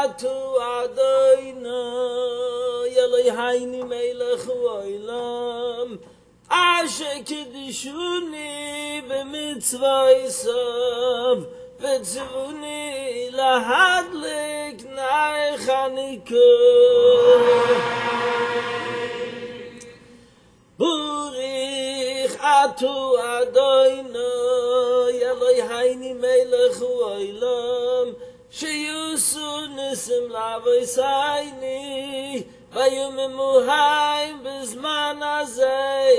אתה אדוני אלוהינו מלך העולם אשר קדשנו במצוותיו וציוונו להדליק נר חנוכה. ברוך אתה אדוני אלוהינו מלך העולם שעשה נסים לאבותינו בימים ההם בזמן הזה.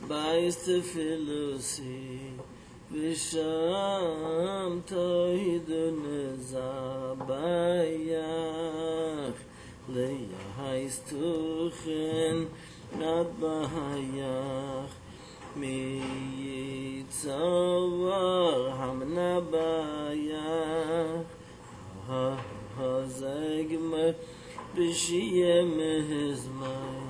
בית תפילתי ושם תודה נזבח להיות תוכן מטבח מצוואר המנבח הזגמר בשיע מזמר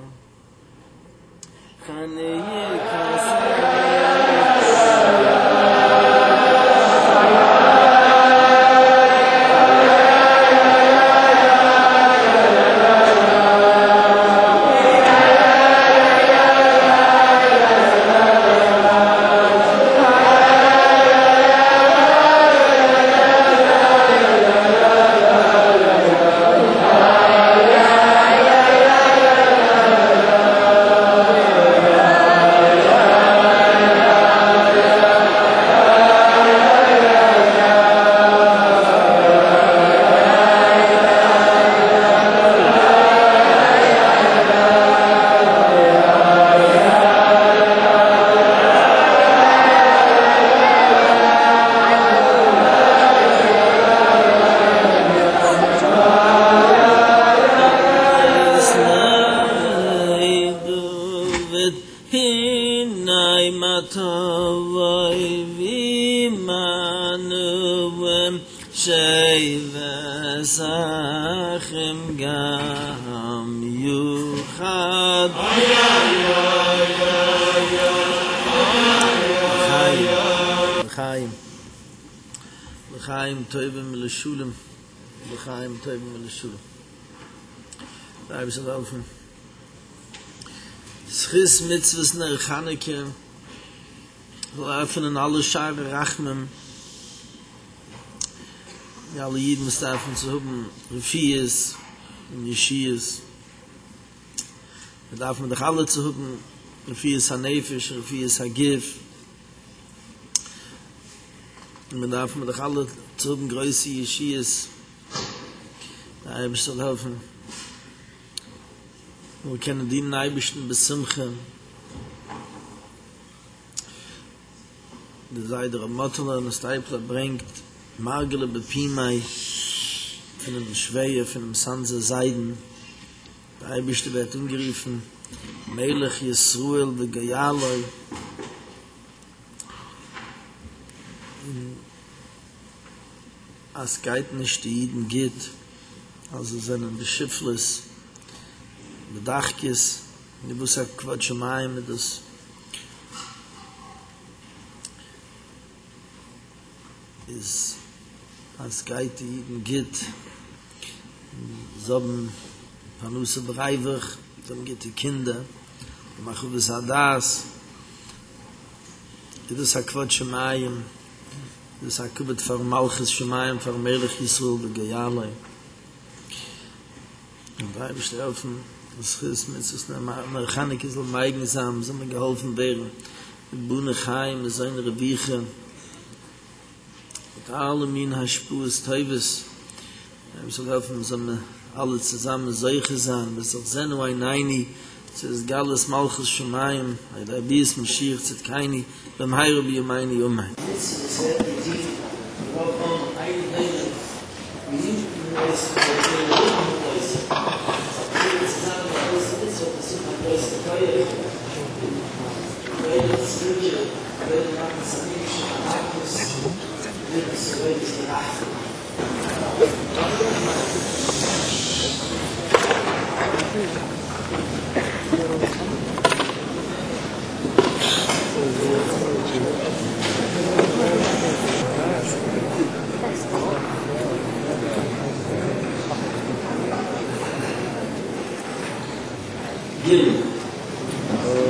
לחיים לחיים טובים ולשלום לחיים טובים ולשלום דער אייבערשטער זאל העלפן זכות מצוות נר חנוכה זאל עפענען אלע שערי רחמים די אלע אידן וואס דארפן צו האבן רפואות און ישועות, מיר דארפן דאך אלע צו האבן רפואת הנפש און רפואת הגוף, און מיר דארפן דאך אלע צו האבן גרויסע ישועות, דער אייבערשטער זאל העלפן מיר קענען דינען אייבערשטן בשמחה. דער זיידע ר' מאטעלע הארנאסטייפלער ברענגט מרגלא בפומיה פונעם שווער פונעם סאנזער זיידן, דער אייבערשטער ווערט אנגערופן מלך ישראל וגואלו, און אז סגייט נישט די אידן גוט, אז זיי זענען בשפלות בדחקות, נו וואס א כבוד שמים איז דאס? איז אז סגייט די אידן גוט, זיי האבן פרנסה בריווח, זיי האבן גוטע קינדער, האבן הרחבת הדעת, איז דאס א כבוד שמים, איז דאס א כבוד פארן מלכות שמים, פארן מלך ישראל וגואלו. און דער אייבערשטער העלפן זכות מצוות נר חנוכה זאל מגין זיין זאל מען געהאלפן ווערן מיט בני חיי ומזוני רויחי. מיט אלע מין השפעות טובות, דער אייבערשטער זאל העלפן מיר זאלן אלע צוזאמען זוכה זיין ותחזינה עינינו צו התגלות מלכות שמים על ידי ביאת משיח צדקינו במהרה בימינו אמן. מצוה וואס ווערט געטון ברוב עם אינו דומה ליתן אותה ולקבל אותה, אז צוזאמען א גרויסע מצוה האט עס אויך א גרויסן כח, גדולה צדקה, גדולה מתנת עניים שבענקות, ברכת עבודת הרחמים. ג.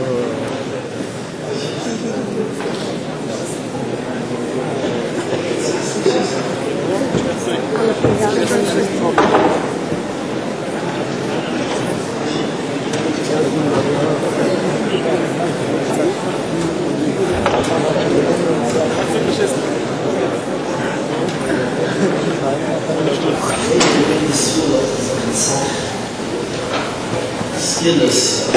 סגולות.